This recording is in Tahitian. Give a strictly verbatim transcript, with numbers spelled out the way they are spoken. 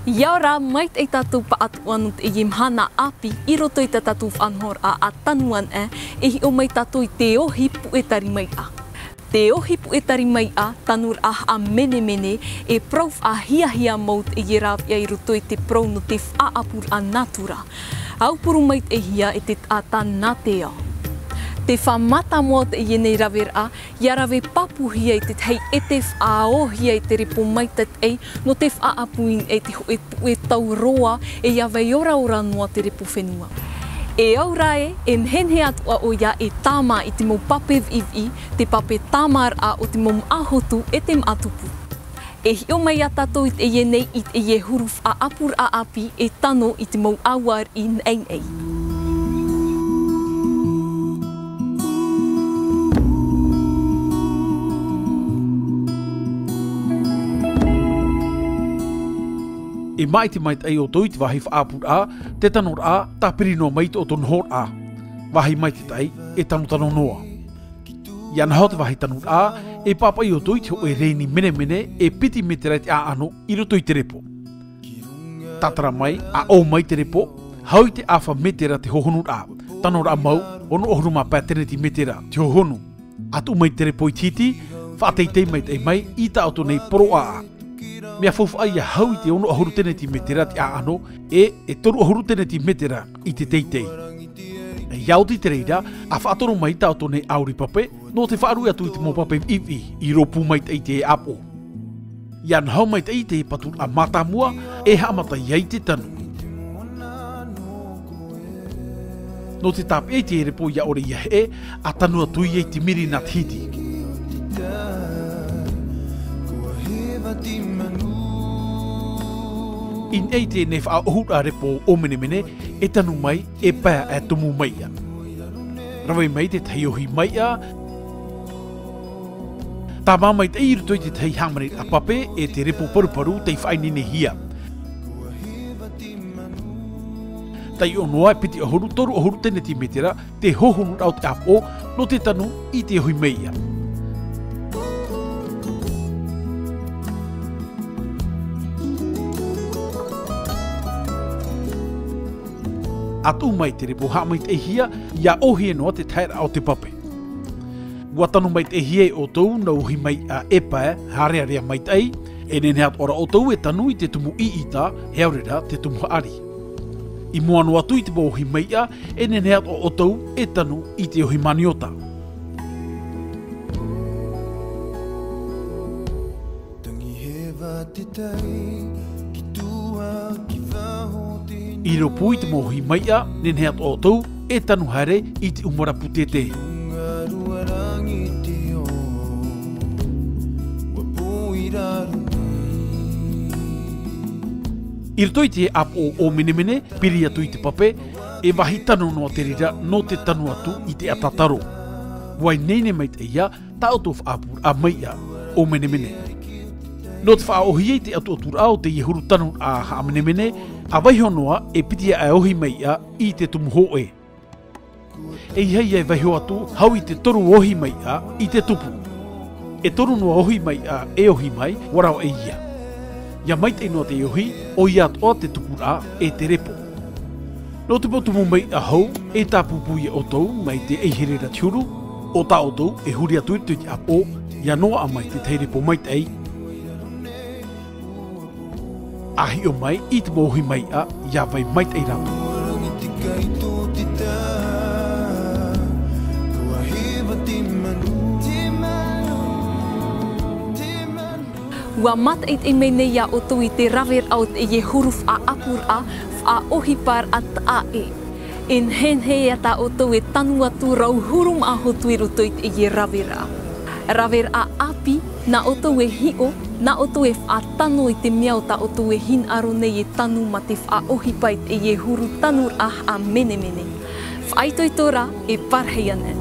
ʻIa ora, maitaʻi tātou pāʻatoʻa nō teie mahana ʻāpī i roto i tā tātou faʻanahoraʻa a Tanu Anaʻe, e hiʻo mai tātou i te ʻohi puʻe tari maiʻa. Te ʻohi puʻe tari maiʻa, tanuraʻa haʻamenemene, e parau faʻahiahia mau teie rāveʻa i roto i te parau nō te faʻaʻapuraʻa nātura. Aupuru maitaʻihia e te taʻata nā te ao. Te faʻamātāmua o teie nei raveraʻa, ʻia rave pāpūhia i te tahi ʻete faʻaōhia i te repo maitaʻi nō te faʻaʻapu i niʻa i te hōʻē puʻe tau roa e ʻia vai oraora noa te repo fenua. E au ra ē, e nehenehe atoʻa ʻoia e tāmā i te mau pape viʻiviʻi, te pape tāmāraʻa o te mau māʻa hotu e te māʻa tupu. E hiʻo mai ā tātou i teie nei i teie huru faʻaʻapuraʻa ʻāpī e tano i te mau ʻāuaʻi naʻinaʻi. E māʻiti maitaʻi ʻoutou i te vāhi faʻaʻapuraʻa, te tanoraʻa, tāpiri noa mai i tō ʻoutou nohoraʻa. Vāhi maitaʻi, e tanotano noa. ʻIa naho te vāhi tanuraʻa, e pāpaʻi ʻoutou i te hōʻē rēni menemene, e piti mētera i te ʻāʻano i roto i te repo. Tātara mai, ʻaʻau mai te repo, hau i te ʻāfa mētera te hōhonuraʻa. Tanoraʻa mau, ono ʻahuru mā pae teneti mētera te hōhonu. ʻA tuʻu mai te repo i te hiti, faʻateitei maitaʻi mai i tā ʻoutou nei poroʻaʻa. Mea faufaʻa ʻia hau i te ono ʻahuru teneti mētera te ʻāʻano, e, e toru ʻahuru teneti mētera i te teitei. ʻIa oti te reira, ʻa faʻatoro mai tā ʻoutou nei ʻauri pape, nō te faʻaruʻe atu i te mau pape viʻiviʻi i rōpū maitaʻi i te ʻāpoʻo. ʻIa naho maitaʻi i te paturaʻa mātāmua, e haʻamata ai te tanu. Nō te tāpeʻa i te repo ʻia ʻore ʻia heʻe, ʻa tanu atu ia i te miri nā te hiti. I niʻa i teie faʻaʻohuraʻa repo ʻōmenemene, e tanu mai, e pae e tumu maiʻa. Rave mai te tahi ʻohi maiʻa, tāmā maitaʻi i roto i te tahi hāmaniraʻa pape, e te repo paruparu tei faʻaineinehia. Taiʻo noa e piti ʻahuru, toru ʻahuru teneti mētera, te hōhonuraʻa o te ʻāpoʻo, nō te tanu i te ʻohi maiʻa. ʻA tuʻu mai te repo haʻamaitaʻihia, ʻia ʻōhie noa te taheraʻa o te pape. ʻUa tanu maitaʻihia e ʻoutou nā ʻohi maiʻa e pae, haʻarearea maitaʻi, e nehenehe atoʻa ra ʻoutou e tanu i te tumu ʻiʻita, e ʻaore ra te tumu haʻari. I mua noa atu i te mau ʻohi maiʻa, e nehenehe atoʻa ʻoutou e tanu i te ʻohi maniota. I rōpū i te mau ʻohi maiʻa, nehenehe atoʻa ʻoutou e tanu haere i te ʻumara pūtētē. I roto i te ʻāpoʻo ʻōmenemene, piri atu i te pape, e vāhi tano noa te reira nō te tanu atu i te ʻatataro. ʻUa ineine maitaʻi ïa tā ʻoutou faʻaʻapuraʻa maiʻa ʻōmenemene. Nō te faʻaʻōhie i te ʻatuʻaturaʻa o teie huru tanuraʻa haʻamenemene, ʻa vaiho noa e piti aʻe ʻohi maiʻa i te tumu hōʻē. ʻEiaha ïa e vaiho atu, hau i te toru ʻohi maiʻa i te tupu. E toru noa ʻohi maiʻa e ʻohi mai, ʻua rave ïa. ʻIa maitaʻi noa te ʻohi, ʻoia atoʻa te tupuraʻa e te repo. Nō te mau tumu maiʻa hou, e tāpūpū ïa ʻoutou mai te ʻaihere ra te huru, ʻo tā ʻoutou e huri atu i te ʻāpoʻo, ʻia noaʻa mai te tahi repo maitaʻi. ʻA hiʻo mai i te mau ʻohi maiʻa, ʻia vai maitaʻi rātou. ʻUa mātaʻitaʻi mai nei ïa ʻoutou i te raveraʻa o teie huru faʻaʻapuraʻa, faʻaʻohiparaʻa taʻa ʻē. E nehenehe ïa tā ʻoutou e tanu atu rau huru māʻa hotu i roto i teie raveraʻa. Raveraʻa ʻāpī, nā ʻoutou e hiʻo, nā ʻoutou e faʻatano i te mea o tā ʻoutou e hinaʻaro nei e tanu mā te faʻaʻohipa i teie huru tanuraʻa haʻamenemene. Faʻaitoito rā, e pārahi ana.